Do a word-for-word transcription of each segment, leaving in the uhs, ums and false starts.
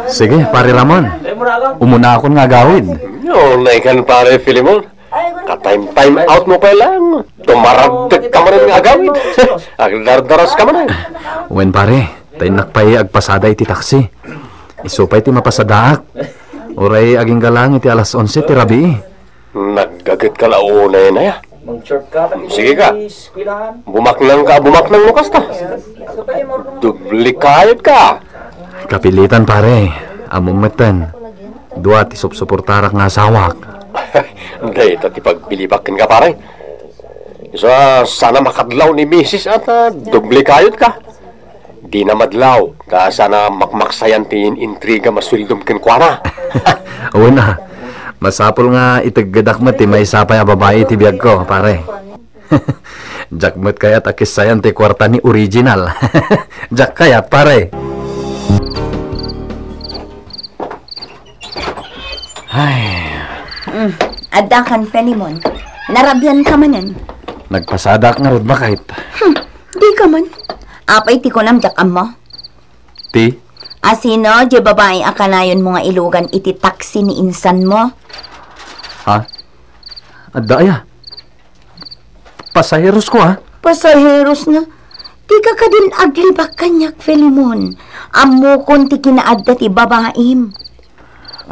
Sige, Pare Ramon. Umunaakon nga agawid. Yo, naikan, Pare Filemon. Ka-time, time out mo pay lang. Tumaraddek ka manen nga agawid. Agdardaras ka manen. Wen, pare, ta innak pay agpasada iti taksi. Isu pay ti mapasadaak. Uray agingga lang iti alas onse ti rabii. Naggaget ka la unay, aya? Sige ka. Bumaknang ka, bumaknang mo kasta. Dubli kayod ka. Kapilitan, pare. Ammom metten. Dua ti supsuportarak nga asawak. Dayta ti pagbilibak kenka, pare. Isu a, sana makadlaw ni misis a ta dubli kayod ka. Dina madlaw, ta sana makmaksayan ti in-intriga masueldom kenkuana. Wen a, masapul nga iteggedak met ti maysa pay a babai iti biagko, pare. Diak met kayat a kissayan ti kuarta ni Original. Diak kayat, pare. Ay. Mm, adda kan, Filemon. Narabian ka manen. Nagpasadak ngarud, baket. Hmm, di ka man. Apay ti kunam, diak ammo? Ti? Asino diay babai a kanayon mo nga ilugan iti taksi ni insan mo? Ha? Adda aya? Pasaheros ko, ha? Pasaheros na. Di ka kadin aglibak kaniak, Filemon. Ammokon ti kinaadda ti babaim.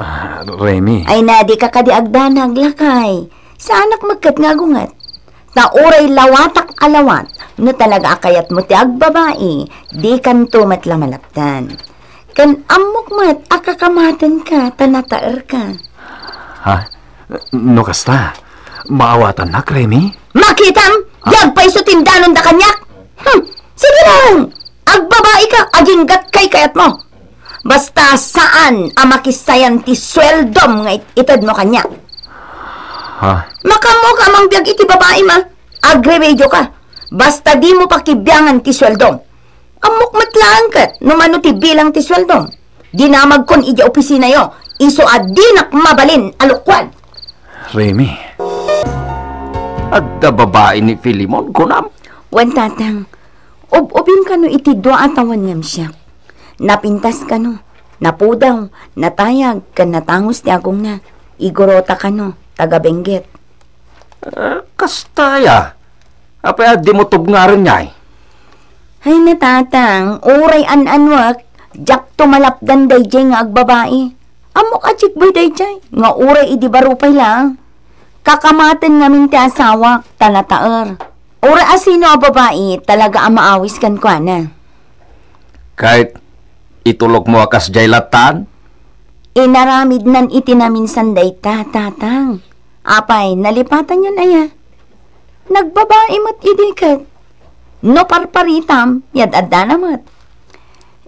Ah, Remy. Ay na, di ka kadi agdanag, lakay. Saanak met ket nga agunget. Ta uray lawatak a lawat, no talaga a kayatmo ti agbabai, dikanto met la malapdan. Ken ammok met a kakamatenka ta nataerka. Ha? No kasta, maawatannak, Remy? Makitam! Ah. Yagpay isu ti indanonda kaniak! Hmm, sige lang! Agbabai ka, aginggat kaykayatmo! Basta saan a makissayan ti sueldom nga it-, itedmo kaniak. Ha? Makaammo ka a mangbiag iti babaim a. Agremedio ka. Basta dimo pakibiangan ti sueldom. Ammok met laeng ket no mano ti bilang ti sueldom. Dinamagkon idiay opisinayo, isu a dinak mabalin a lukuan. Remy, adda babai ni Filemon, kunam? Wen, Tatang, ub-ubing kano iti dua a tawen ngem siak. Napintas kano, napudaw, natayag, ken natangus ti agongna. Igurota kano, taga-Benguet. Ah, kasta aya? Apay a dimo tubngaren ngay? Ay na, Tatang, uray an-anuek, diakto malapdan daydiay nga agbabai. Ammok a jikbay daydiay, nga uray idi baro pay laeng. Kakamaten ngamin ti asawak, ta nataer. Uray asino a babai, talaga a maawis kenkuana. Ket itulokmo a kasdiay lattan? Inaramidnan iti naminsan dayta, Tatang. Apay, nalipatanyon aya? Nagbabai met idi ket. No parparitam, yad-addana met.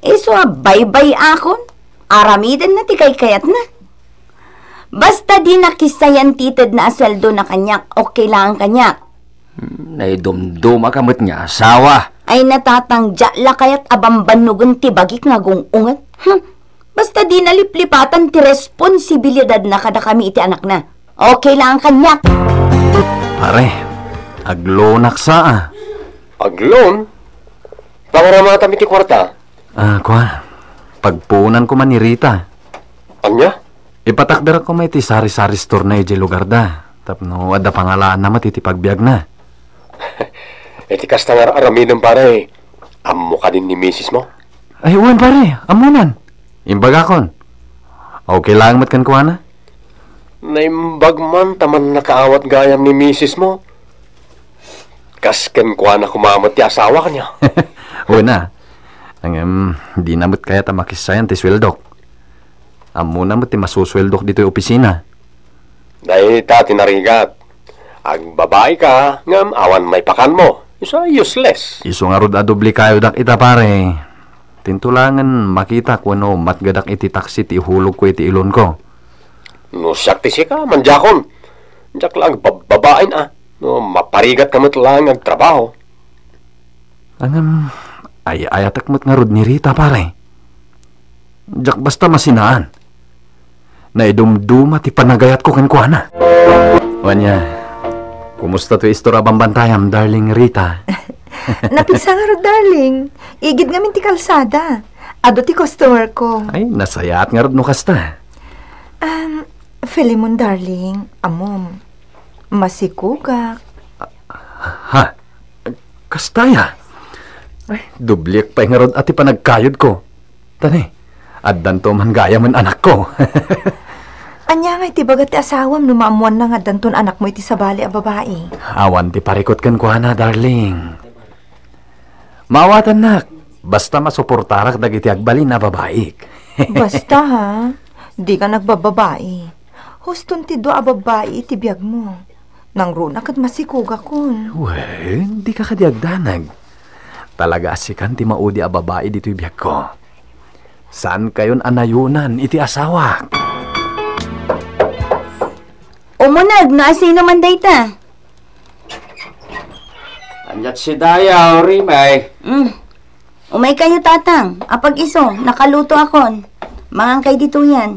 Isu a baybay-akon, aramidenna ti kaykayatna. Basta dina kissayan ti itedna a sueldona kaniak, okay laeng kaniak. Hmm, naidumdumaka met nga asawa. Ay na, Tatang, diak la kayat a bambannogen ti bagik nga agung-unget. Hmm. Basta dina liplipatan ti responsibilidadna kadakami iti anakna. Okay laeng kaniak. Pare, agloanak sa a. Agloan? Pangaramatam iti kuarta? Ah, kua. Pagpuonanko man ni Rita. Ania? Ipatakderakon met iti sari-sari store-na idiay lugarda. Tapno adda pangalaanna met iti pagbiagna. Iti kasta nga ar-aramidem, pare, ammo kadin ni misismo? Ay, wen, pare. Ammonan. Imbagakon. Okay laeng met kenkuana? Naimbag man ta mannakaawat gayam ni misismo. Kas kenkuana koma met ti asawa kaniak. Wen a. Ngem, dina met kayat a makissayan ti sueldok. Ammona met ti masusueldok ditoy opisina. Dayta ti narigat. Agbabai ka, ngem awan maipakanmo. Isu a useless. Isu ngarud a dubli kayodak ita, pare. Tinto laengen makitak wenno matgedak iti taksi ti ihulogko iti ilonko. No siak ti sika, mandiakon. Diak la agbabbabain a. No maparigatka met laeng nga agtrabaho. Ngem, ay-ayatek met ngarud ni Rita, pare. Diak basta masinaan. Naidumduma ti panagayatko kenkuana. Wen a, kumusta toy istor a bambantayam, darling Rita? Napigsa ngarud, darling. Igid ngamin ti kalsada. Adu ti customer ko. Ay, nasayaat ngarud no kasta. Um, Filemon, darling, ammom, masikugak. Ha? Kasta aya? Ay, dubliek pay ngarud a ti panagkayodko. Tani, addanto man gayam anakko. Ania ngay ti ibaga ti asawam no maammoanna nga addanton anakmo iti sabali a babai? Awan ti parikut kenkuana, darling. Maawatannak, basta masuportarak dagiti agbalin a babaik. Basta, ha? Dika nagbababai. Huston ti dua a babbai iti biagmo. Nangruna ket masikugakon. Wen, dika kadi agdanag. Talaga a sikan ti maudi a babai ditoy biagko. Saankayon a nayonan iti asawak. Umuneg no asino man dayta. Aniat si Daya, Rimay? Mm. Umaykayo, Tatang. Apag isu, nakalutoakon. Mangankay ditoyen.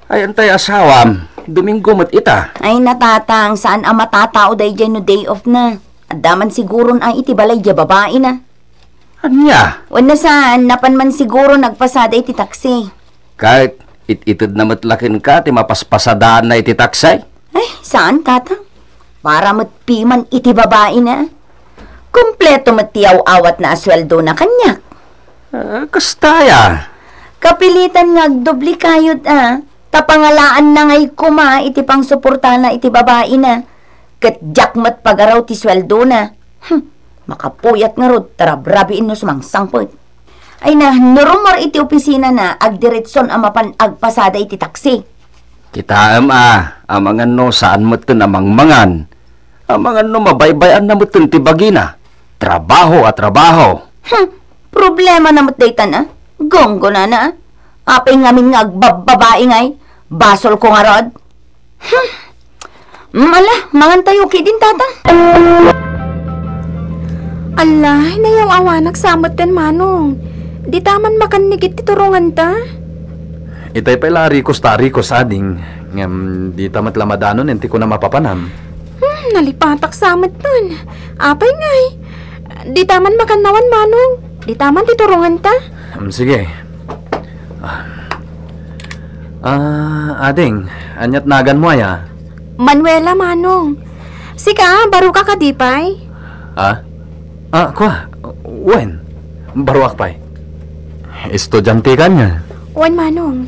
Ay, antay asawam? Domingo met ita. Ay, na, Tatang, saan a matatao daydiay no day off na. Adda man siguron a iti balay diay babaina. Ania? Wen, na saan, napan man siguro nagpasada iti taksi. Ket it-itedna met la kenka ti mapaspasadaanna iti taksi? Ay, saan, Tatang. Para met piman iti babaina. Kompleto met ti aw-awatna a sueldona kaniak. Ah, kasta aya? Kapilitan nga agdobli kayod a, ta pangalaanna ngay koma iti pangsuportana iti babaina. Ket diak met pagaraw ti sueldona. Hmm, makapuyat ngarud, ta rabrabiin no sumangsangpet. Ay na, no rummuar iti opisinana, agdiretson a mapan agpasada iti taksi. Kitaem a, amangan no saan metten a mangmangan. Amangan no mabaybay-anna metten ti bagina. Trabaho a trabaho. Hmm, problemana met daytan a. Gunggonana a. Apay ngamin nga agbabbabai ngay? Basolko ngarud. Hmm. Mm, ala, mangantayo ketdin, Tatang. Ala, nayaw-awanak sa metten, Manong. Dita man makanigit ti turonganta? Itay pay la a rikos ta a rikos, ading. Ngem dita met la madanon iti kunam a papanam. Hmm, nalipatak sa metten. Apay ngay? Dita man makannawan, Manong. Dita man ti turonganta. Hmm, sige. Ah. Ah, ading, aniat naganmo aya? Manuela, Manong. Sika, baruka kadi pay? Ah? Ah, kua, wen, baruak pay. Estudiante ka ania? Wen, Manong.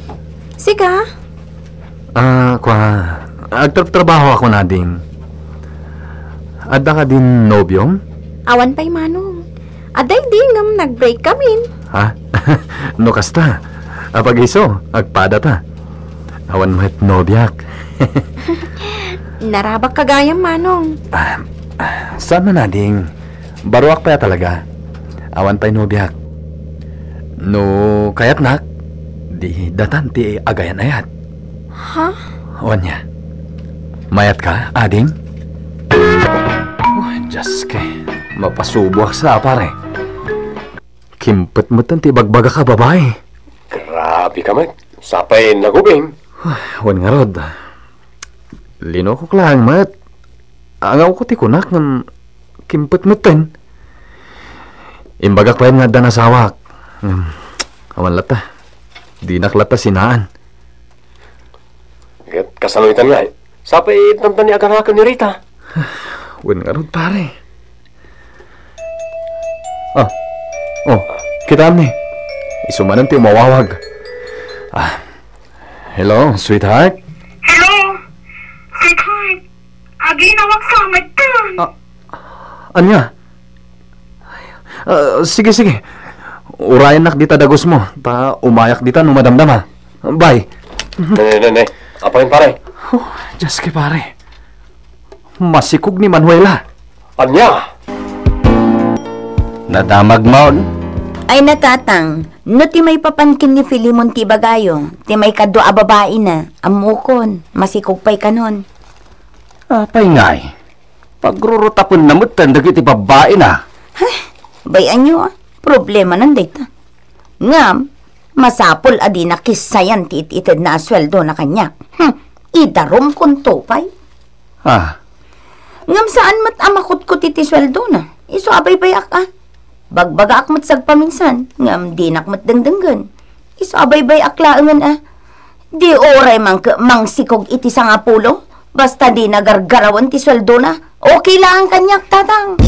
Sika? Ah, kua, agtrabtrabahoakon, ading. Adda kadin nobiom? Awan pay, Manong. Adda idi ngem nag-break kamin. Ha? No kasta, apag isu, agpadata. Awan met nobiak. Narabak ka gayam, Manong. Ah, ah, saan man, ading. Baruak pay a talaga. Awan pay nobiak. No kayatnak, di datan ti agayan-ayat. Ha? O ania? Mayat ka, ading? Oh, Dios ke, mapasuboak sa, pare. Kimpet metten ti ibagbagak a babai. Grabe ka met. Sapay nagubing. Wen ngarud. Linokok laeng met. Angawko ti kunak ngem kimpet metten. Imbagak pay nga addan asawak. Ngem, awan latta. Dinak latta sinaan. Ket kasano itan ngay? Sapay itanta ni agaraken ni Rita. Wen ngarud, pare. Ah. Oh, kitaem ni. Isu manen ti umawawag. Ah. Hello, sweetheart? Hello, sweetheart. Aginawak sa metten. Ah, ania? Ah, sige, sige. Urayennak dita dagusmo, ta umayak dita no madamdama. Bye. Ne, ne, ne. Apay, pare? Oh, Dios ke, pare. Masikog ni Manuela. Ania? Nadamagmon? Ay, na, Tatang, no ti maipapan ken ni Filemon ti ibagayo, ti maikadua a babaina, ammokon, masikog pay kanon. Apay ngay? Pagrurutapenna metten dagiti babbaina. Ay, bay-anyo, ah. Problemanan dayta. Ngem, masapul a dina kissayan ti it-itedna a sueldona kaniak. Hmm, idarumkonto pay. Ah. Ngem saan met a makutkot iti sueldona. Isu a baybayak, ah. Bagbagaak met sagpaminsan, ngem dinak met dengdenggen. Isu a baybay-ak laengen a. Di uray mangke-, mangsikog iti sangapulo, basta di nagargarawen ti sueldona. Okay laeng kaniak, Tatang.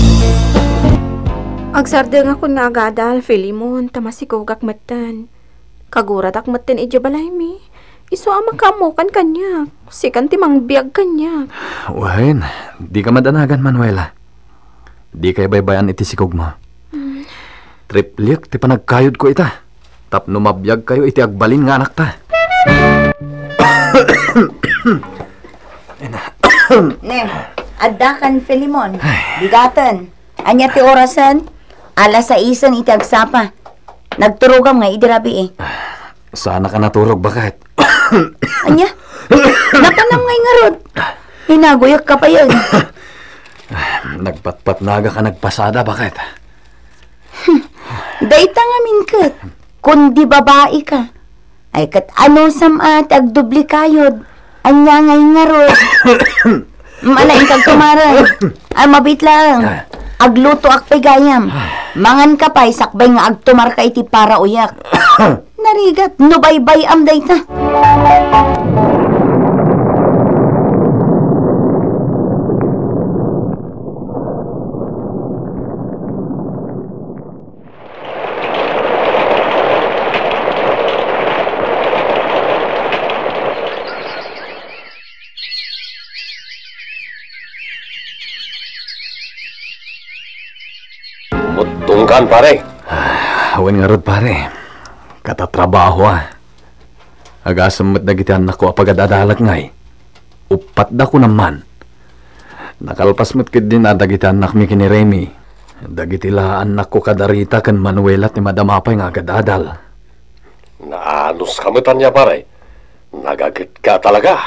Agsardengakon nga agadal, Filemon, ta masikogak metten. Kaguratak metten idiay balaymi. Isu a makaammokan kaniak. Sikan ti mangbiag kaniak. Wen, dika madanagan, Manuela. Dika ibaybay-an iti sikogmo. Mm. Tripliek ti panagkayodko ita. Tapno mabiagkayo iti agbalin nga anakta. Ne, addakan, Filemon. Ay. Bigaten. Ania ti orasen? Alas saisen iti agsapa. Nagturogam nga idi rabii. Saanak a naturog, baket. Ania? Napanam ngay ngarud. Inagoyak ka payen. Nagpatpatnagak a nagpasada, baket. Dayta ngamin ket, kundi babai ka. Ay, ket anusam a ti agdubli kayod? Ania ngay ngarud? Mala, inkag tumaren. Ay, mabit laeng. Aglutoak pay gayam. Mangan ka pay sakbay nga agtumar ka iti paraoyak. Narigat, no baybay-am dayta. Buttongkan, pare. Ah, wen ngarud, pare. Katatrabaho, ah. Agasem met dagiti annakko a pagadadalek ngay. Uppat da kunam man. Nakalpas met ketdin a dagiti annakmi ken ni Remy. Dagiti la annakko kada Rita ken Manuela ti madama pay nga agadadal. Naanus ka met ania, pare? Nagagetka talaga.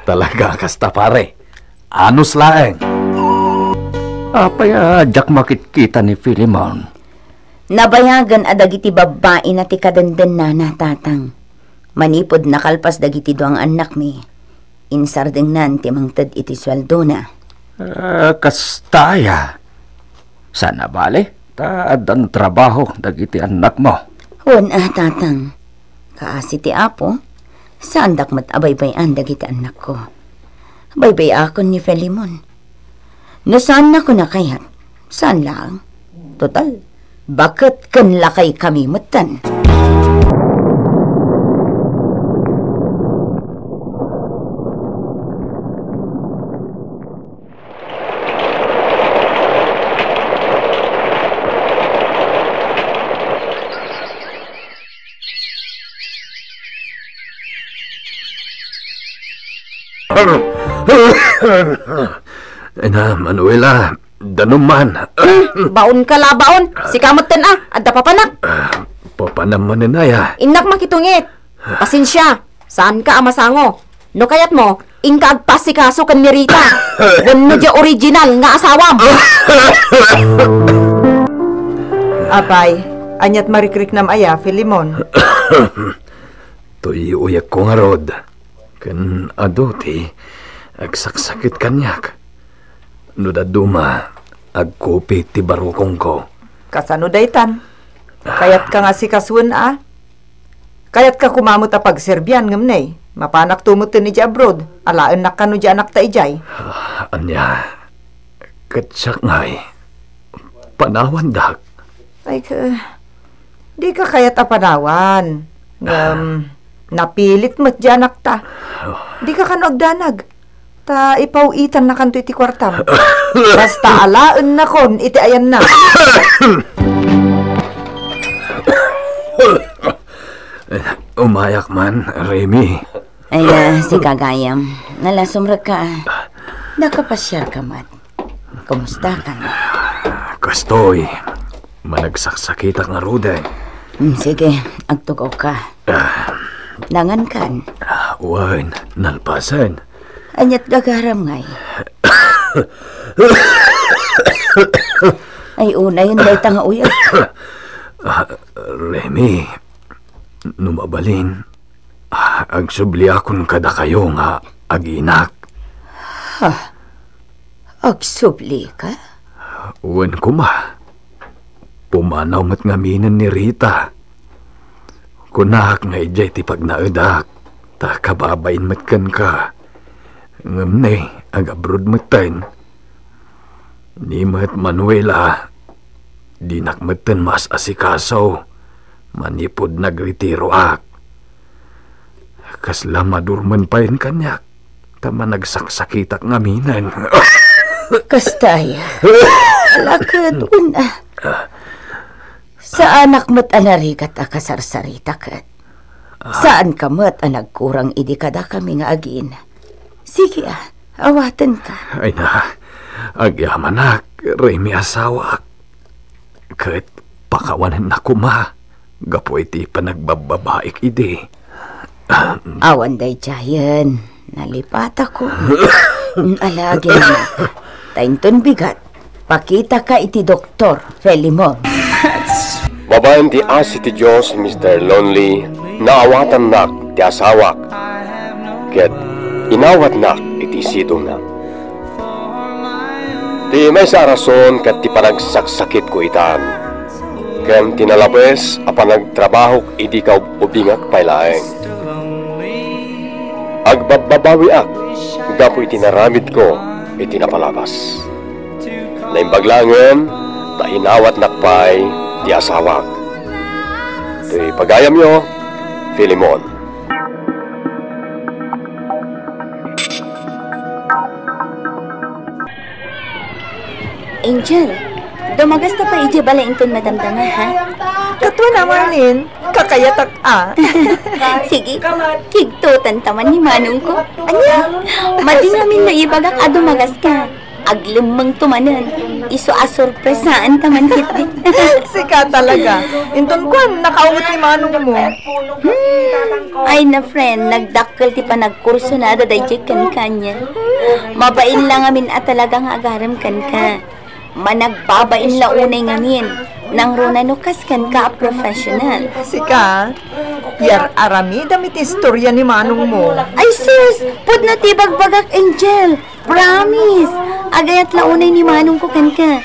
Talaga kasta, pare. Anus laeng. Apay a diak makitkita ni Filemon? Nabayagen a dagiti babbaina ti kadendennana, Tatang. Manipud nakalpas dagiti dua nga annakmi, insardengnan ti mangted iti sueldona. Ah, kasta aya? Saan a bale, ta addan trabaho dagiti annakmo. Wen a, Tatang. Kaasi ti Apo, saandak met a baybay-an dagiti annakko. Baybay-akon ni Filemon. No saannakon a kayat, saan laeng. Total, baket ken lakaykami metten. Ina, Manuela, danum man. Baon ka la, baon. Sika metten a, adda papanak. Ah, papanam manen aya. Innak makitungit. Pasensia, saanka a masango. No kayatmo, inka agpasikaso ken ni Rita. Wenno diay original nga asawam. Apay, aniat marikriknam aya, Filemon? Tuy uyekko ngarud, ken adu ti agsaksakit kaniak. No dadduma, agkupi ti barukongko. Kasano daytan? Kayatka nga asikasoen a? Kayatka koma met a pagserbian ngem ne, mapanakto metten idiay abroad, alaennak kano diay anakta idiay. Ah, ania? Ket siak ngay, panawandak. Ay, ka-, dika kayat a panawan. Ngem, napilit met diay anakta. Oh. Dika kano agdanag. Ta ipaw-itannakanto iti kuartam. Basta alaennakon iti ayanna. Umayak man, Remy. Ay, ah, sika gayam. Nalasumrekka, ah. Nakapasiarka met. Kumustakan? Kastoy, managsaksakitak ngaruden. Hmm, sige, agtugawka. Ah. Nangankan? Ah, wen, nalpasen. Aniat gagaram ngay? Ay, unayen dayta nga uyek. Ah, Remy, no mabalin, ah, agsubliakon kadakayo nga aginak. Ha? Agsublika? Wen koma. Pumanaw met ngaminen ni Rita. Kunak nga idiay ti pagnaedak, ta kababain met kenka. Ngem ne, agabroad metten. Ni met Manuela, dinak metten maas-asikaso manipud nagretiroak. Kasla madurmen payen kaniak, ta managsaksakitak ngaminen. Kasta aya. Ala ket, una. Saanak met a narigat a kasarsarita ket. Saanka met a nagkurang idi kadakami nga agina. Sige, a, awatenka. Ay na, agyamanak, Remy, asawak. Ket pakawanennak koma gapu iti panagbabbabaik idi. Awan daydiayen, nalipatakon. Ala, agyamanak. Ta inton bigat, pakitaka iti doktor, Filemon. Babaen ti asi ti Dios, Mister Lonely, naawatannak ti asawak, ket inawatnak iti sidongna. Ti maysa a rason ket ti panagsaksakitko itan, ken ti nalabes a panagtrabahok idi kaub-ubingak pay laeng. Agbabbabawiak gapu iti naramidko iti napalabas. Naimbag laengen ta inawatnak pay ti asawak. Ti pagayamyo, Filemon. Angel, dumagasta pay idiay balay inton madamdama, ha? Katuana, Marlene, kakayatak a. Sige, kigtotan ta man ni manongko. Ania? Madi ngamin no ibagak a dumagaska. Aglemmengto manen. Isu a sorpresaanta man ketdi. Sika talaga. Inton kuan, nakaunget ni manongmo. Hmm. Ay na, friend, nagdakkel ti panagkursonada daydiay kenka ania. Mabain la ngamin a talaga nga agarem kenka. Managbabain la unay ngamin. Nangruna no kas kenka a professional. Sika, yar-aramidam iti istoria ni manongmo. Ay sus! Pudno ti ibagbagak, Angel. Promise! Agayat la unay ni manongko kenka.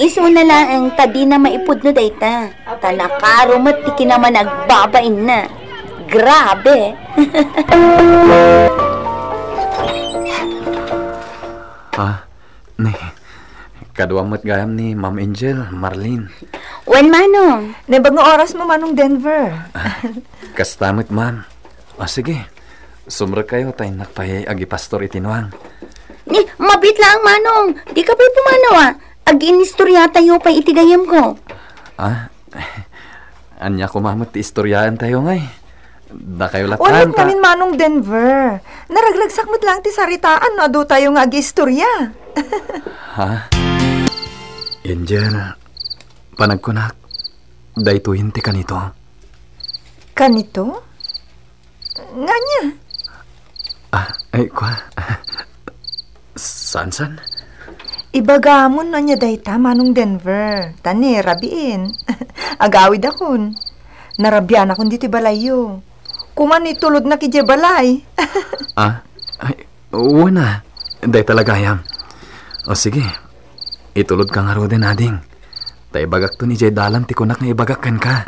Isuna laeng ta dina maipudno dayta. Ta nakaro met ti kinamanagbabainna. Grabe! Ah, ne, kaduam met gayam ni Ma'am Angel, Marlene. Wen, manong. Naimbag nga orasmo, Manong Denver. Ah, kasta met, ma'am. Ah, sige. Sumrekkayo ta innak pay agipastor iti nuang. Ni, mabiit laeng, manong. Dika pay pumanaw, a. Aginistoriatayo pay iti gayyemko. Ah, ania koma met ti istoriaentayo ngay? Dakayo latta. Wen met ngamin, Manong Denver. Naragragsak met laeng ti saritaan no adu tayo nga agiistoria. Ha? Angel, panagkunak, daytoyen ti kanito. Kanito? Ngania? Ah, ay, kua. Saan, saan? Ibagamon no ania dayta, Manong Denver. Ta ni, rabiin. Agawidakon. Narabianakon ditoy balayyo. Koma, itulodnak idiay balay. Ah, ay, wen a. Dayta la gayam. O sige, itulodka ngaruden, ading. Ta ibagakton idiay dalan ti kunak nga ibagak kenka.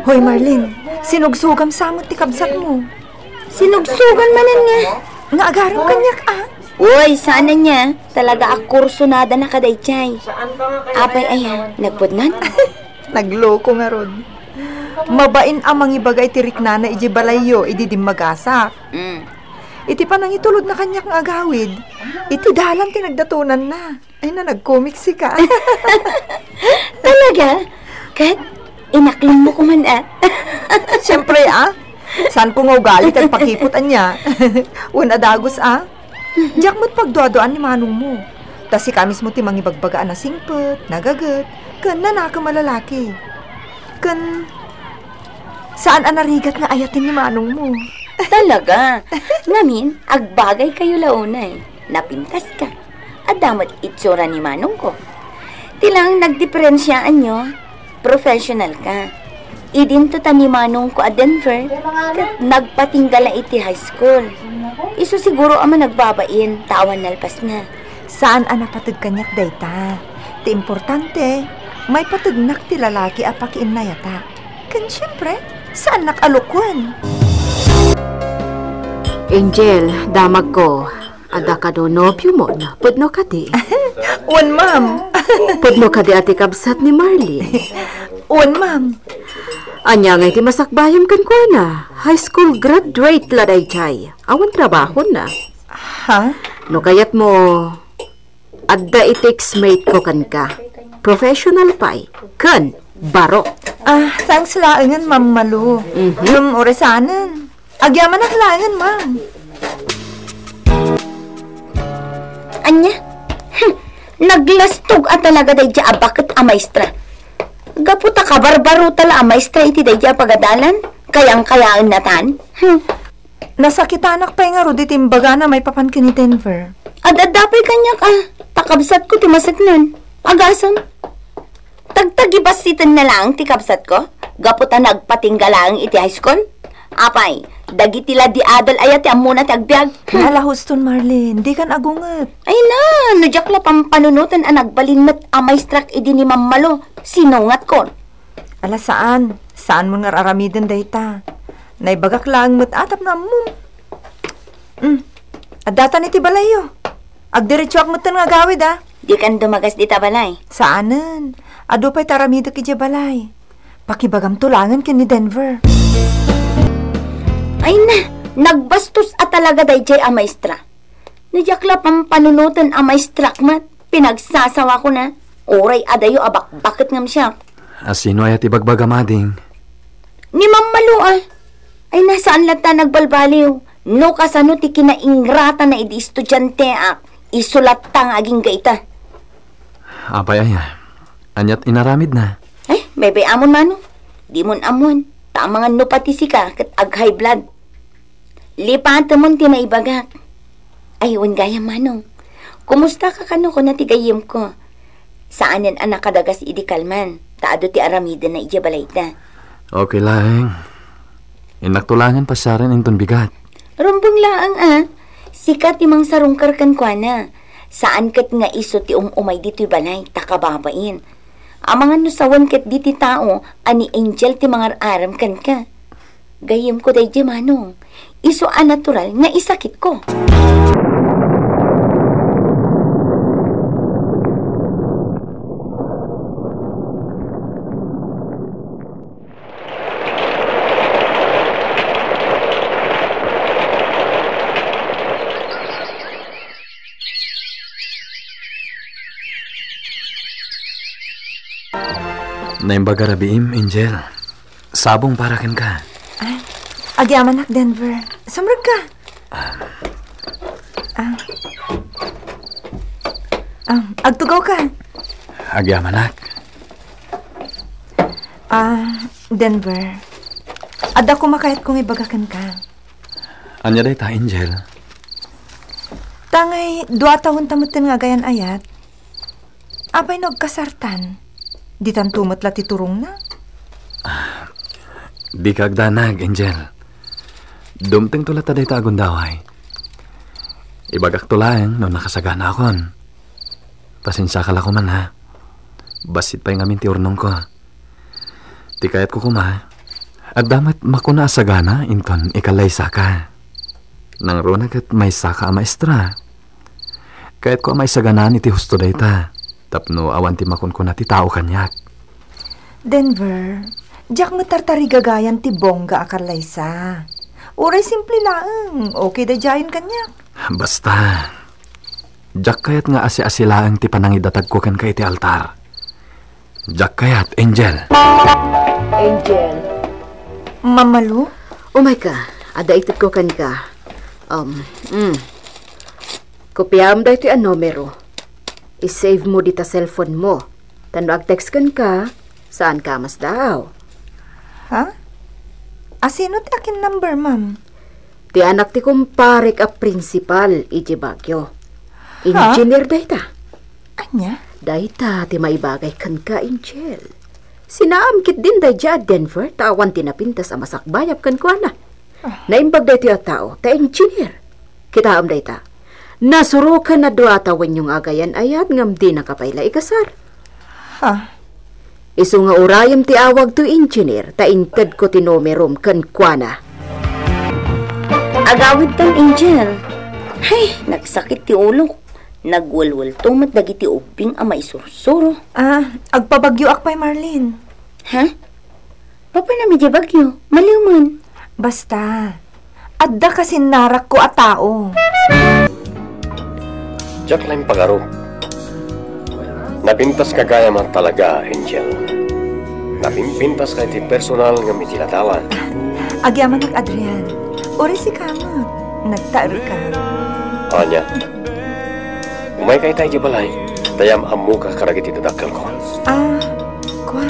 Hoy, Marlene, sinugsugam sa met ti kabsatmo. Sinugsugan manen nga. Nga agarem kaniak, a. Uy, saan ania. Talaga a kursonada na kadaydiay. Apay aya, nagpudngan? Nagloko ngarud. Mabain a mangibaga iti riknana idiay balayyo idi dimmagasak. Mm. Iti panangitulodna kaniak nga agawid, iti dalan ti nagdatonanna. Ay na, nagkomik sika. Talaga? Ket inaklimmo koman, a? Siempre, a. Saanko nga ugali ti agpakipot ania. Wen a dagus, a. Diak met pagduaduaan ni manongmo. Ta sika mismo ti mangibagbaga a nasingpet, nagaget, ken nanakem a lalaki. Ken saan a narigat nga ayaten ni manongmo. Talaga? Ngamin, agbagaykayo la unay. Napintaska. Adda met itsura ni manongko. Ti laeng nagdiferensiaanyo, professional ka. Idinto ta ni manongko a Denver, ket nagpatingga la iti high school. Isu siguro a managbabain, ta awan nalpasna. Saan a napated kaniak dayta. Ti importante, Maipategnak ti lalaki a pakiinnayatak. Ken siempre, saannak a lukuen. Angel, damagko. Adda kano nobiomo, pudno kadi? Wen, ma'am. Pudno kadi a ti kabsat ni Marlene? Wen, ma'am. Ania ngay ti masakbayam kenkuana? High school graduate la daydiay. Awan trabahona. Ha? No kayatmo, adda iti ex-mate ko kenka. Professional pay. Ken baro. Ah, thanks laengen, Ma'am Malu. Mhm. Ngem uray saanen. Agyamanak laengen, ma'am. Ania? Hmm, naglastog a talaga daydiay a baket a maestra. Gapu ta kabarbarota la a maestra iti daydiay a pagadalan, kayangkayaennatan. Hmm. Nasakitanak pay ngarud iti imbagana maipapan ken ni Denver. Ad-adda pay kaniak a, ta kabsatko ti maseknen. Agasem. Tagtagibassitenna laeng ti kabsatko, gapu ta nagpatingga laeng iti high school. Apay, dagiti la di adal aya ti ammona ti agbiag? Hmm. Ala, huston, Marlene, dikan agunget. Ay na, no diak la pampanunoten a nagbalin met a maestrak idi ni Ma'am Malu, sinungatkon. Ala, saan. Saanmon nga ar-aramiden dayta. Naibagak laeng met a tapno ammom. Hmm. Addatan iti balayyo. Agdiretsoak metten nga agawid, a. Dikan dumagas dita balay. Saanen. Adu pay ti aramidek idiay balay. Pakibagamto laengen ken ni Denver. Ay na, nagbastos a talaga daydiay a maestra. No diak la pampanunoten a maestrak met, pinagsasawakon a. Uray adayo a bakbaket ngem siak. A sino aya ti bagbagam, ading? Ni Ma'am Malu, a. Ay na, saan latta nagbalbaliw. No kasano ti kinaingratana idi estudianteak, isu latta nga agingga ita. Apay aya? Aniat inaramidna? Ay, baybay-amon, Manong. Dimon ammoen. Ta amangan no pati sika ket ag-high blood. Lipatemon ti naibagak. Ay, wen gayam, Manong. Kumustaka kano kuna ti gayyemko? Saanen a nakadagas idi kalman, ta adu ti aramidenna idiay balayda. Okay laeng. Innakto laengen pasiaren inton bigat. Rumbeng laeng a. Sika ti mangsarungkar kenkuana. Saan ket nga isu ti um-umay ditoy balay, ta kababain. Amangan no sawen ketdi ti tao a ni Angel ti mangar-arem kenka. Gayyemko daydiay, Manong. Isu a natural nga isakitko. Naimbag a rabiim, Angel. Sabong para kenka. Ah, agyamanak, Denver. Sumrekka. Ah. Ah. Ah, agtugawka. Agyamanak. Ah, Denver. Adda koma kayatko nga ibaga kenka. Ania dayta, Angel? Ta ngay, dua a tawen ta metten nga agayan-ayat. Apay no agkasartan? Ditanto met la ti turongna? Ah, dika agdanag, Angel. Dumtengto latta dayta a gundaway. Ibagakto laeng no nakasaganakon. Pasensiaka la koman, ha. Bassit pay ngamin ti urnongko. Ti kayatko koma, adda met makuna a sagana inton ikallaysaka. Nangruna ket maysaka a maestra. Kayatko a maisaganaan iti husto dayta, tapno awan ti makunkuna ti tao kaniak. Denver, diak met tartarigagayan ti bongga a kallaysa. Uray simple laeng, okay daydiayen kaniak. Basta, diak kayat nga asi-asi laeng ti panangidatagko kenka iti altar. Diak kayat, Angel. Angel. Ma'am Malu? Umayka, adda itedko kenka. Um, mm. Kopiaem daytoy a numero. I-save mo dita cellphone mo. Ta no agtext kenka, saanka a masdaaw. Ha? Asino ti akin number, ma'am? Ti anak ti kumparek a prinsipal idiay Baguio. Ha? Engineer dayta. Ania? Dayta ti maibagay kenka, Angel. Sinaam ketdin daydiay a Denver ta awan ti napintas a masakbayab kenkuana. Ah. Naimbag daytoy a tao ta engineer. Kitaem dayta. Nasuroken a dua a tawenyo nga agayan-ayat ngem dinaka pay la ikasar. Ha? Isu nga urayem ti awag toy engineer ta intedko ti numerom kenkuana. Agawidtan, Angel. Ay, nagsakit ti ulok. Nagwelwelto met dagiti ubbing a maisursuro. Ah, agpabagyoak pay, Marlene. Ha? Papanam iti bagyo? Maliw man. Basta, adda kasinnarakko a tao. Diak laeng pagarup. Napintaska gayam a talaga, Angel. Napimpintaska iti personal ngem iti ladawan. Agyamanak, Adrian. Uray sika met. Nagtaerka. Ania? Umayka ita iti balay, ta yam-ammoka kadagiti dadakkelko. Ah, kua.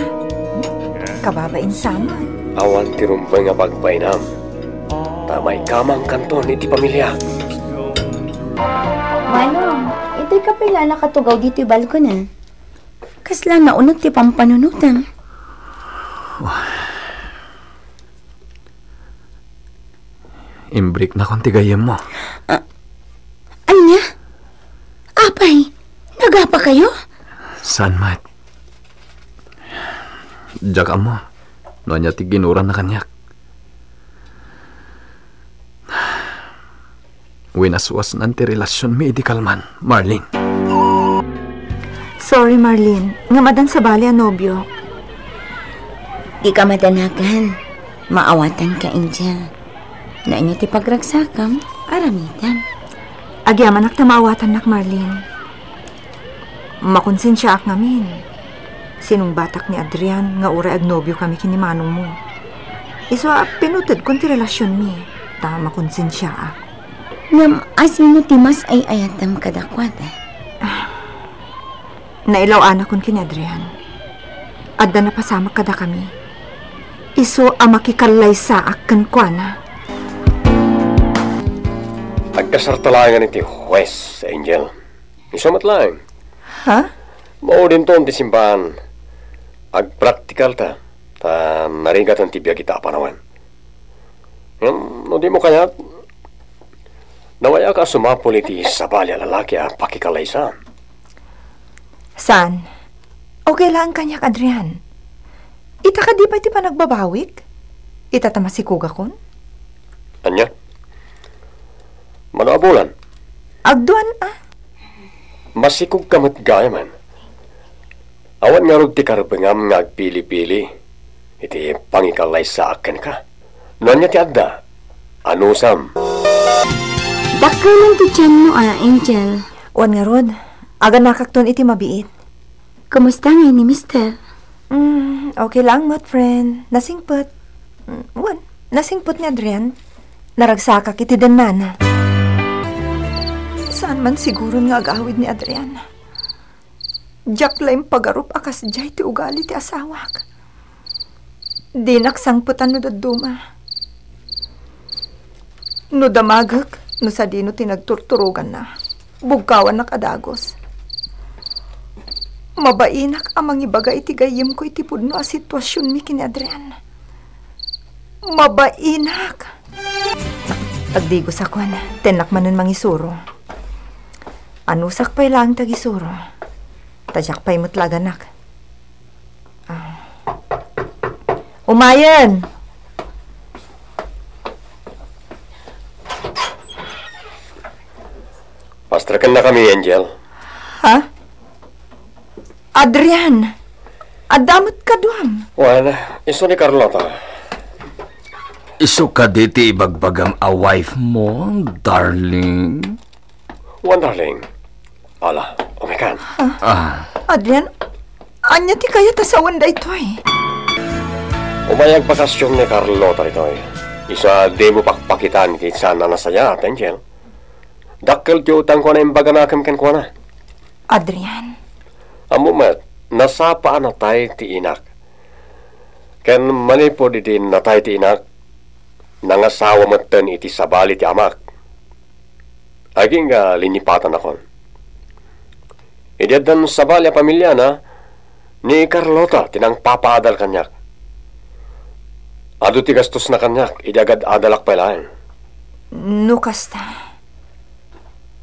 Kababain sa met. Awan ti rumbeng a pagbainam. Ta maikamangkanton iti pamiliak. Manong, itoy ka pay la nakatugaw ditoy balkon, a. Kasla nauneg ti pampanunotem. Imbriknakon ti gayyemmo. Ah, ania? Apay, nagapakayo? Saan met? Diak ammo no ania ti ginuranna kaniak. Winaswasnan ti relasionmi idi kalman, Marlene. Sorry, Marlene. Ngem addan sabali a nobio. Dika madanagan. Maawatanka, Angel. No ania ti pagragsakam, aramitem. Agyamanak ta maawatannak, Marlene. Makonsensiaak ngamin. Sinungbatak ni Adrian nga uray agnobiokami ken ni manongmo. Isu a pinutedkon ti relasionmi, ta makonsensiaak. Ngem asino ti mas ay-ayatem kadakuada? Nailaw-anakon ken ni Adrian. Adda napasamak kadakami. Isu a makikallaysaak kenkuana. Agkasarta laengen iti hues, Angel. Isu met laeng. Ha? Maudinton ti simbahan. Agpraktikalta, ta narigaten ti biag ita a panawen. Ngem, no dimo kayat, nawayak a sumapul iti sabali a lalaki a pakikallaysa. Saan? Okay laeng kaniak, Adrian. Ita kadi pay ti panagbabawik? Ita ta masikogakon? Ania? Mano a bulan? Agduan a. Masikogka met gayamen. Awan ngarud ti karbengam nga agpili-pili iti pangikallaysaak kenka. No ania ti adda, anusam. Dakkel ti tianmo a, Angel. Wen ngarud, aganakakton iti mabiit. Kumusta ngay ni Mister? Mm, okay lang met, friend. Nasingpet. Mm, wen, nasingpet ni Adrian. Naragsakak iti dennana. Saan man siguron nga agawid ni Adrian. Diak laeng pagarup a kasdiay ti ugali ti asawak. Dinak sangpetan no dadduma. No damagek, no sadino ti nagturturoganna, bugkawannak a dagus. Mabainak a mangibaga iti gayyemko iti pudno a situasionmi ken ni Adrian. Mabainak! Agdigosakon, tennak manen mangisuro. Anusak pay laeng ti agisuro. Ta diak pay met la aganak. Ah. Umayen! Pastrekennakami, Angel. Ha? Adrian! Adda met kaduam. Wen, isu ni Carlota. Isu kadi ti ibagbagam a wife mo, darling? Wen, darling. Ala, umikan. Ah. Adrian, ania ti kayat a sawen daytoy? Umay agbakasyon ni Carlota ditoy. Isu a dimo pakpakitan iti saan a nasayaat, Angel. Dakkel ti utangko a naimbaganakem kenkuana. Adrian. Ammom met, nasapa a natay ti inak. Ken manipud idi natay ti inak, nangasawa metten iti sabali ti amak. Agingga linnipatannakon. Idi addan sabali a pamiliana, ni Carlota ti nangpapaadal kaniak. Adu ti gastosna kaniak idi agad-adalak pay laeng. No kasta,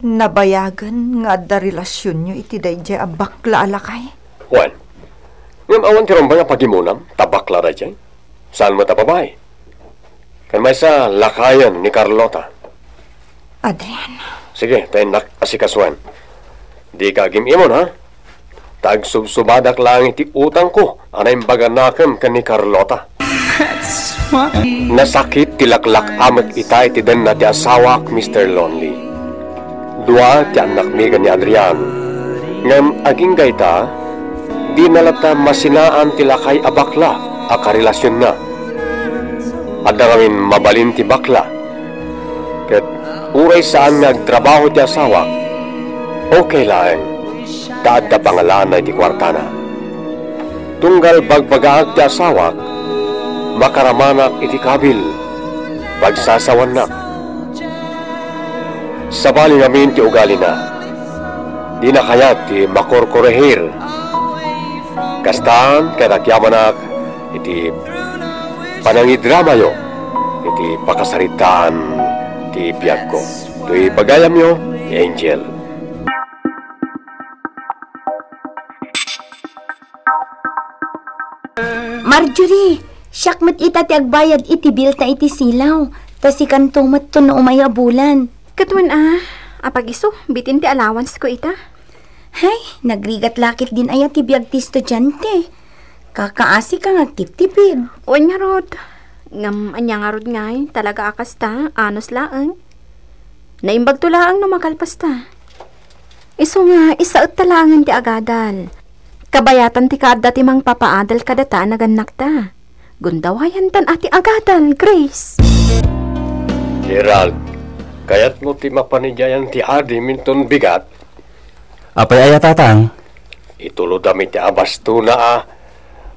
nabayagen nga adda relasionyo iti daydiay a bakla a lakay? Wen, Ngem awan ti rumbeng a pagimonam, ta bakla daydiay. Saan met a babai. Ken maysa, lakayen ni Carlota. Adrian. Sige, ta innak asikasuen. Dika agim-imon, ha? Ta agsubsubadak laeng iti utangko a naimbag a nakem ken ni Carlota. Nasakit ti laklak-amek ita iti denna ti asawak, Mister Lonely. Dua ti annakmi ken ni Adrian. Ngem agingga ita, dina latta masinaan ti lakay a bakla a karelasionna. Adda ngamin mabalin ti bakla. Ket uray saan nga agtrabaho ti asawak, okay laeng, ta adda pangalana iti kuartana. Tunggal bagbagaak ti asawak, makaramanak iti kabil, pagsasawannak. Sabali ngamin ti ugalina. Dina kayat ti makorkorehir. Kastan, ket agyamanak iti panangidramayo iti pakasaritaan ti biagko. Toy pagayamyo, Angel. Marjorie, siak met ita ti agbayad iti bilta iti silaw, ta sikanto met no umay a bulan. Ket wen a, apag-isu, bitin ti allowance ko ita. Hay, nagrigat la ketdin aya ti biag ti estudiante. Kakaasika nga agtiptipid. Wen ngarud. Ngem ania ngarud ngay, talaga a kasta, anus laeng. Naimbagto laeng no makalpasta. Isu nga, isaetta laengen ti agadal. Kabayatan ti kaadda ti mangpapaadal kadata a nagannakta. Gundawayanta a ti agadal, Grace. Gerald, kayatmo ti mapanigayan ti adim inton bigat? Apay aya, Tatang? Itulodam iti abastona a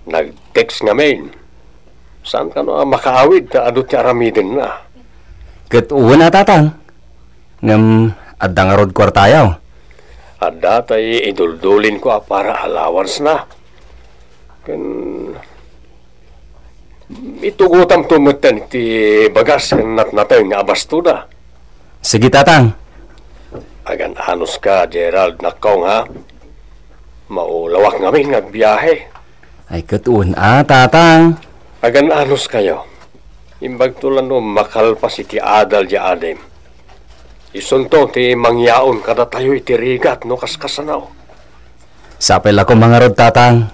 nag-text ngamin. Saan kano a makaawid ta adu ti aramidenna? Ket wen a, Tatang. Ngem adda ngarud kuartayo? Adda, tay iduldulinko a para allowance na. Ken itugotamto metten iti bagas ken natnateng nga abastona. Sige, Tatang. Agan-anuska, Gerald, nakkaw nga. Maulawak ngamin nga agbiahe. Ay, ket wen a, Tatang. Agan-anuskayo. Imbagto la no makalpas iti adal diay adim. Isunto ti mangyaon kadatayo iti rigat no kaskasano. Sapay la koma ngarud, Tatang.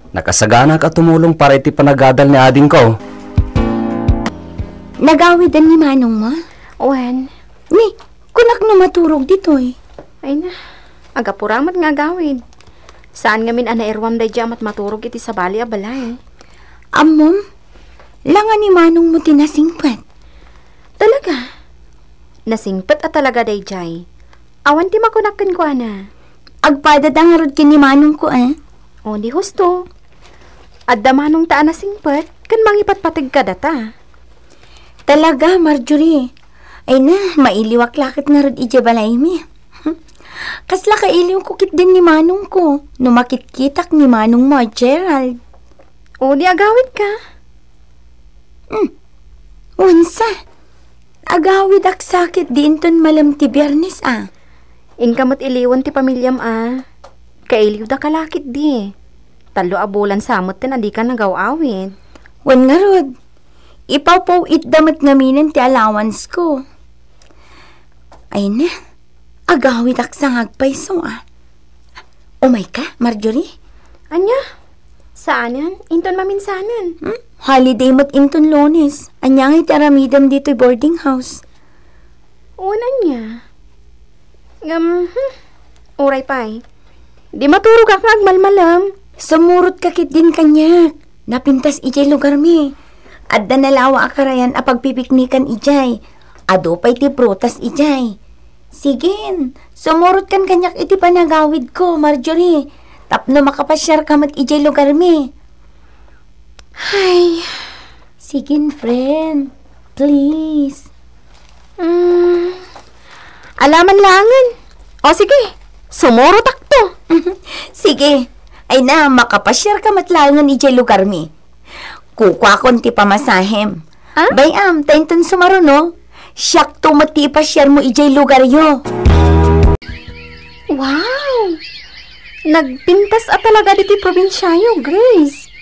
Nakasaganak a tumulong para iti panagadal ni adingko. Nagawiden ni manongmo? Wen. Ni, kunak no maturog ditoy. Ay na, agapura met nga agawid. Saan ngamin a nairuam daydiay a matmaturog iti sabali a balay. Ammom, la nga ni manongmo ti nasingpet. Talaga? Nasingpet a talaga daydiay. Awan ti makunak kenkuana. Agpadada ngarud ken ni manongko, eh. O, di husto. Adda manongta a nasingpet ken mangipatpateg kadata. Talaga, Marjorie. Ay na, mailiwak la ket ngarud idiay balaymi. Kasla kailiwko ketdin ni manongko no makitkitak ni manongmo a Gerald. O, di agawidka? Hmm. Wensa? Agawidak sa ketdi inton malem ti Biernes, a. Inka met iliwen ti pamiliam, a. Kailiwdaka la ketdi. Tallo a bulan sa metten a dika nagaw-awid. Wen ngarud, ipawpaw-itda met ngaminen ti allowance ko. Ay na, agawidak sa nga agpayso, a. Umayka, Marjorie? Ania? Saanen? Inton maminsanen. Hmm? Holiday met inton Lunes. Ania ngay ti aramidem ditoy boarding house? Wen, ania? Ngem, hmm, uray pay. Di maturogak nga agmalmalem. Sumurotka ketdin kaniak. Napintas idiay lugarmi. Adda nalawa a karayan a pagpipiknikan idiay. Adu pay ti prutas idiay. Sige, sumurotkan kaniak iti panagawidko, Marjorie, tapno makapasiarka met idiay lugarmi. Ay. Sige, friend. Please. Mm, alaman laengen. O sige, sumurotakto. Sige. Ay na, makapasiarka met laengen idiay lugarmi. Kukuakon ti pamasahem. Ah? Bay-am, ta inton sumaruno, siakto met ti ipasiarmo idiay lugaryo. Wow! Nagpintas a talaga ditoy probinsiayo, Grace.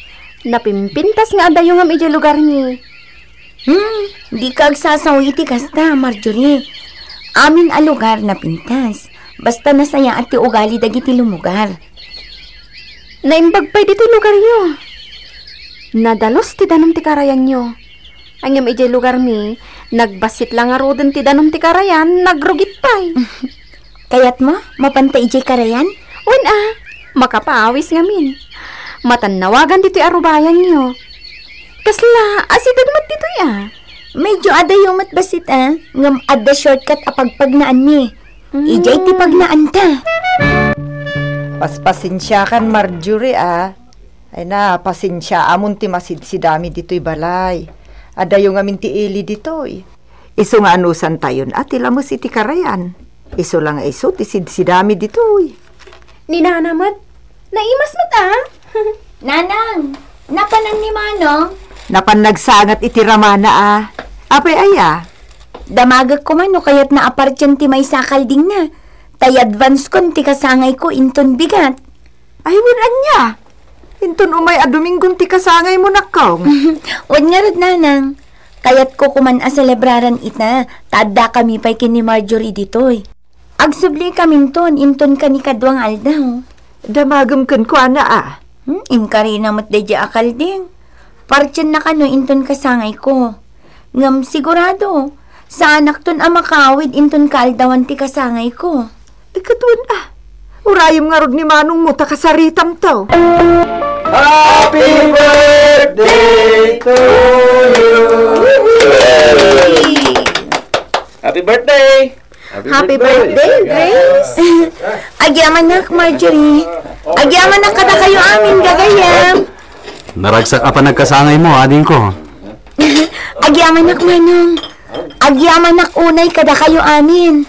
Napimpintas nga adayo ngem idiay lugarmi. Hmm, dika agsasaw iti kasta, Marjorie. Amin a lugar napintas. Basta nasayaat ti ugali dagiti lumugar. Naimbag pay ditoy lugaryo. Nadalus ti danum ti karayanyo. Ngem idiay lugarmi, nagbassit la ngaruden ti danum ti karayan, nagrugit pay. Kayatmo, mapanta idiay karayan? Wen a, makapaawis ngamin. Matannawagan ditoy a rubayanyo. Kasla, asideg met ditoy a. Medyo adayo met bassit a, ngem adda shortcut a pagpagnaanmi. Idiay ti pagnaanta. Paspasensiakan, Marjorie, a. Ay na, pasensiaamon ti masidsidami ditoy balay. Adayo ngamin ti ili ditoy. Isu nga anusantayon a ti lames iti karayan. Isu la nga isu ti sidsidami ditoy. Ni Nana met, naimas met a. Nanang, napanan ni Manong? Napan nagsangat iti ramana a. Apay aya? Damagek koma no kayatna a partien ti maysa a kaldingna. Ta i-advance kon ti kasangayko inton bigat. Ay, wen ania? Inton umay a Dominggon ti kasangaymo, nakkong. Wen ngarud, Nanang. Kayatko koman a selebraran ita, ta addakami pay ken ni Marjorie ditoy. Agsubli kaminton inton kanikadua nga aldaw. Damagem kenkuana a. Hmm, inkarina met daydiay a kalding. Partienna kano inton kasangayko. Ngem sigurado, saanakton a makaawid inton kaaldawan ti kasangayko. Ikatuen a, urayem ngarud ni Manongmo ta kasaritamto. Happy birthday to you. Happy birthday! Happy birthday, Grace! Agyamanak, Marjorie. Agyamanak kadakayo amin, gagayyem. Naragsak a panagkasangaymo, adingko. Agyamanak, Manong. Agyamanak unay kadakayo amin.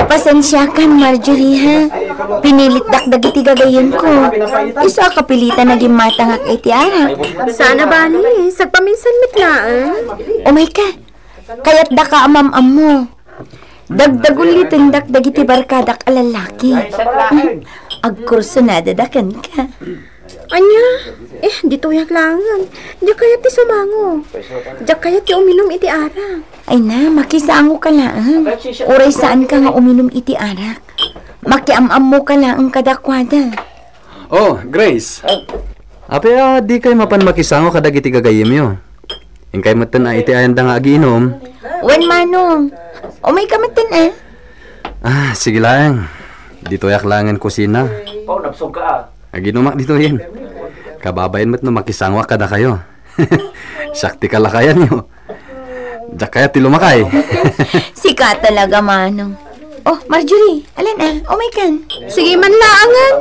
Pasensiakan, Marjorie, ha? Pinilitdak dagiti gagayyemko. Isu a kapilitan a gimmatangak iti arak. Saan a bali, sagpaminsan met laeng. Umayka. Kayatdaka a mam-ammo. Dagdagulitendak dagiti barkadak a lallaki. Agkursunadada kenka. Ania? Eh, ditoyak laengen. Diak kayat ti sumango. Diak kayat ti uminum iti arak. Ay na, makisangoka laeng. Uray saanka nga uminum iti arak. Makiam-ammoka laeng kadakuada. Oh, Grace. Apay a dikay mapan makisango kadagiti gagayyemyo? Inkay metten a iti ayanda nga agiinum. Wen, Manong. Umayka metten, eh. Ah, sige laeng. Ditoyak laengen kusina. Pao, nabsog ka, ah. Aginumak ditoyen. Kababain met no makisangoak kadakayo. Siak ti kalakayanyo. Diak kayat ti lumakay. Sika talaga, Manong. Oh, Marjorie, alin a? Umaykan. Sige man laangen.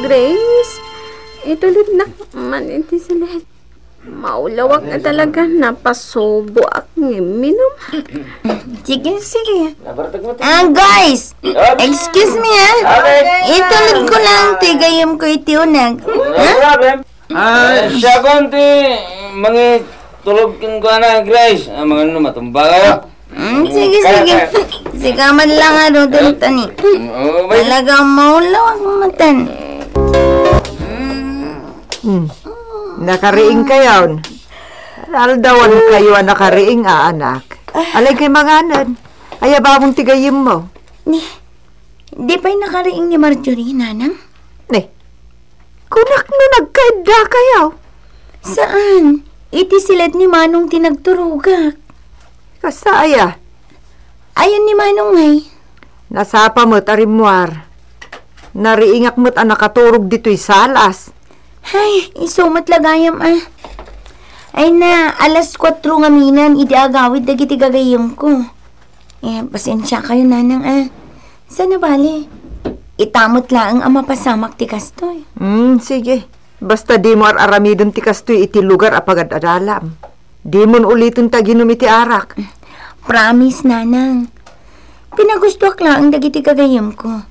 Grace, itulodnak man iti silet. Maulawak nga talaga, napasuboak nga minum. Sige, sige. Ah, guys! Excuse me, ah. Itulod ko lang ti gayem ko iti uneg. No problem. Ah, siakon ti mangitulog kenkuana, Grace. Ah, mangano, matumba kayo? Mm, sige, sige. Sika man lang, ano, dun, tani. Mm, oh, bay. Talagang maulaw ang matan. Mm. Hmm. Nakariing kayon. Aldawan kayo a nakariing a anak. Alay kay manganan. Ayabamon ti gayem mo. Ni, di pa'y nakariing ni Marjorie, Nanang? Ni, kunak no nagkaedda kayo. Saan? Iti siled ni Manong ti nagturogak. Kasta aya? Ayan ni Manong ngay. Nasapa met a rimmuar. Nariingak met a nakaturog ditoy salas. Hay, isu met la gayam, ah. Ay na, alas kuatro ngamin idi agawid dagiti gagayemko. Eh, pasensia kayo, Nanang, ah. Saan a bali? Ita met laeng a mapasamak ti kastoy. Hmm, sige. Basta dimo ar-aramiden ti kastoy iti lugar a pagad-adalam. Dimon uliten ti aginum iti arak. Promise, Nanang. Pinagustoak laeng dagiti gagayemko.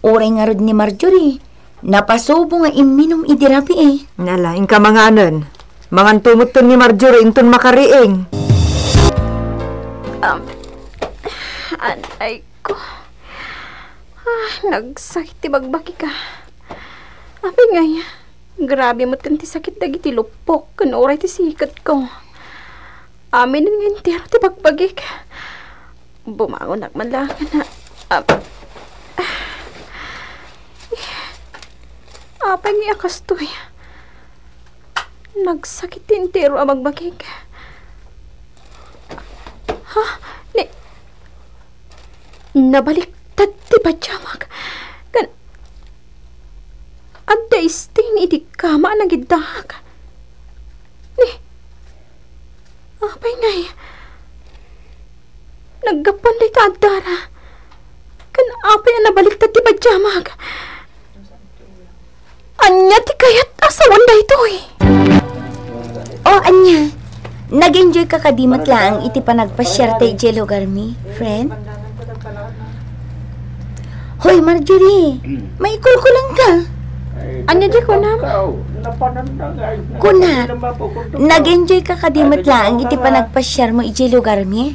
Uray ngarud ni Marjorie, napasubo nga imminum idi rabii. Nala, inka manganen. Manganto metten ni Marjorie inton makariing. Um, anay ko. Ah, nagsakit ti bagbagik, ah. Apay ngay, grabe met ti sakit dagiti luppok ken uray ti siketko. Amin nga entero ti bagbagik. Bumangonak man laeng, ah, ah, apay ngay a kastoy? Nagsakit ti entero a bagbagik. Ha? Ni, nabaliktad ti pajamag. Kan, adda istin iti kama a nagiddaak. Ni, apay ngay? Naggapuan dayta addara. Kan apay a nabaliktad ti pajamag? Ania ti kayat a sawen daytoy? O, ania? Nag-enjoy ka kadi met laeng iti panagpasiarta idiay lugarmi, friend? Hoy, Marjorie, maikulkulang ka. Ania di kunam? Kuna, nag-enjoy ka kadi met laeng iti panagpasiarmo idiay lugarmi?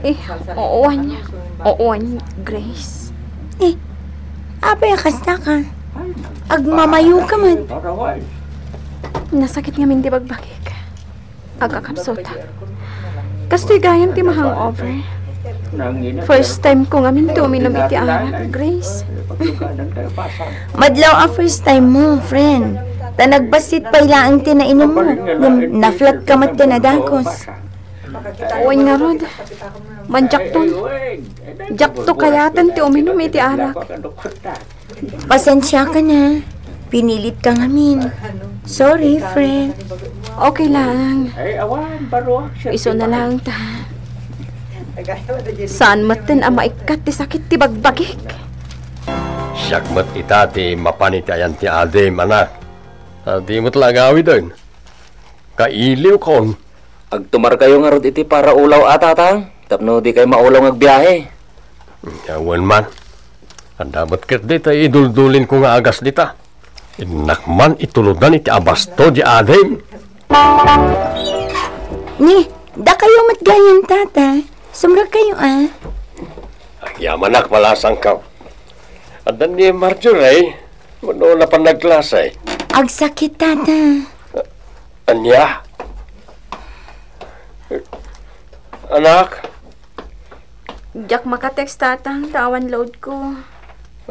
Eh, oo, ania. Oo, ania, Grace. Eh, apay a kasta ka? Agmamayo ka met. Nasakit ngamin ti bagbagik. Agkakapsutak. Kastoy gayam ti ma-hangover. First time ko ngamin ti uminum iti arak, Grace. Madlaw a first time mo, friend. Ta nagbassit pay laeng ti nainummo. Ngem na-flat ka met ti nadakes. Wen ngarud, manjakton. Diakto kayaten ti uminum iti arak. Pasensiakan a. Pinilit ka ngamin. Sorry, friend. Okay lang. Isu na lang ta. Saan metten a maikkat ti sakit ti bagbagik? Siak met ita ti mapan iti ayan ti adim, anak. A, di met la agawiden. Kailiwkon. Agtumarkayo ngarud iti paraulaw a, Tatang, tapno dikay maulaw nga agbiahe. Wen man. Adda met ketdi ti iduldulinko nga agas dita. Innak man itulodan iti abasto di adim. Ni, dakayo met gayam, Tata. Sumrekkayo a. Agyamanak, malasangko. Adda ni Marjorie, wenno napan nagklase? Agsakit, Tata. Ania? Anak? Diak maka-text, Tatang, ta awan loadko.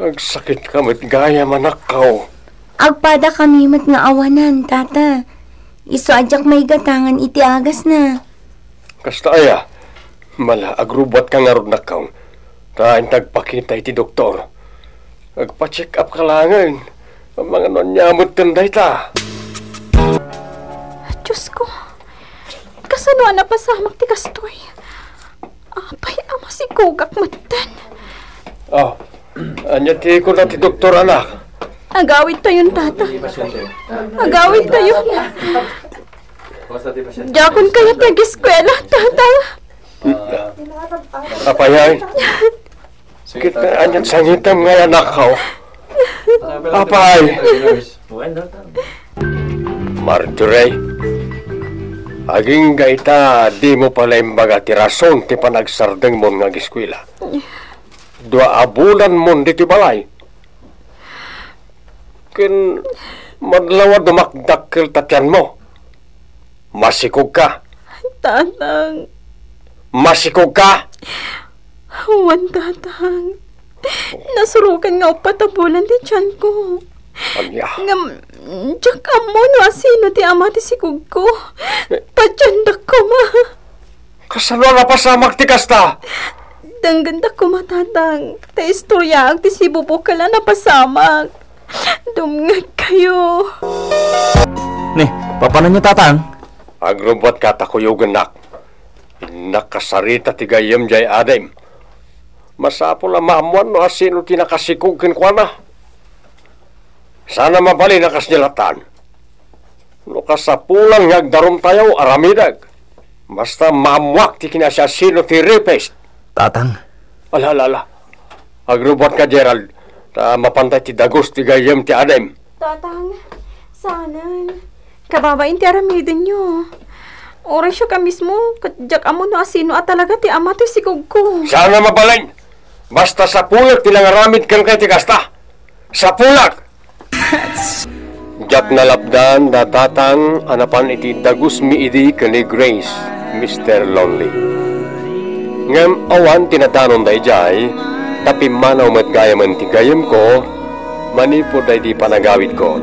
Agsakit ka met gayam, anakko. Agpada kami met nga awanan, Tata. Isu a diak maigatangan iti agasna. Kasta aya? Mala, agrubbuatka ngarud, nakkaw. Ta inta agpakita iti doktor. Agpa-check up ka laengen. Amangan no ania metten dayta. Diosko, kasano a napasamak ti kastoy? Apay a masikogak metten. Oh, ania ti kuna ti doktor, anak? Agawidtayon, Tata. Agawidtayon. Diakon kayat ti ageskuela, Tata. Apay, ay? Ket ania't sangitem nga anakko? Apay? Marjorie, agingga ita, dimo pay la imbaga ti rason ti panagsardengmon nga ageskuela. Dua a bulanmon ditoy balay. Ken madlaw a dumakdakkel ta tianmo. Masikogka. Tatang. Masikogka? Wen, Tatang. Nasurokan nga uppat a bulan ti tianko. Ania? Ngem, diak ammo no asino ti ama ti sikogko. Eh. Patiandak koma. Kasano a napasamak ti kasta? Denggendak koma, Tatang, ta istoryaak ti sibubukel a napasamak. Dumngegkayo. Ni, papananyo, Tatang? Agrubbuatka ta kuyogennak. Innak kasarita ti gayyem diay adim. Masapul a maammoan no asino ti nakasikog kenkuana. Saan a mabalin a kasdiay lattan. No kasapulan nga agdarumtayo, aramidek. Basta maammoak ti kinasiasino ti rapist. Tatang. Ala, ala, ala. Agrubbuatka, Gerald. Ta mapantay ti dagus ti gayyem ti adim. Tatang, saanen. Kababain ti aramidenyo. Uray siak a mismo, ket diak ammo no asino a talaga ti ama ti sikogko. Saan a mabalin! Basta sapulek ti nangaramid kenka iti kasta. Sapulek! Diak nalapdan da Tatang a napan iti dagusmi idi ken ni Grace, Mister Lonely. Ngem awan ti nadanonda idiay, ta pimmanaw met gayamen ti gayyemko manipud daydi panagawidko.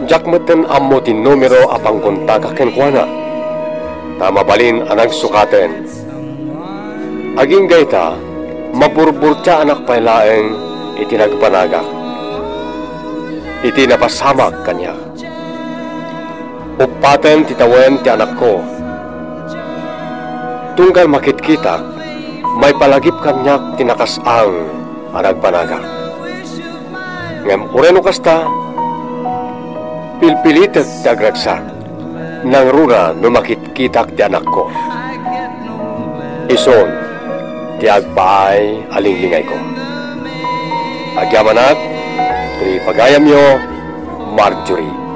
Diak metten ammo ti numero a pangkontakak kenkuana, ta mabalin a nagsukaten. Agingga ita, maburburtiaanak pay laeng iti nagbanagak, iti napasamak kaniak. Uppaten ti tawen ti anakko. Tunggal makitkitak, maipalagip kaniak ti nakas-ang a nagbanagak. Ngem uray no kasta, pilpilitek ti agragsak, nangruna no makitkitak ti anakko. Isun ti agpaay a linglingayko. Agyamanak, ti pagayamyo, Marjorie.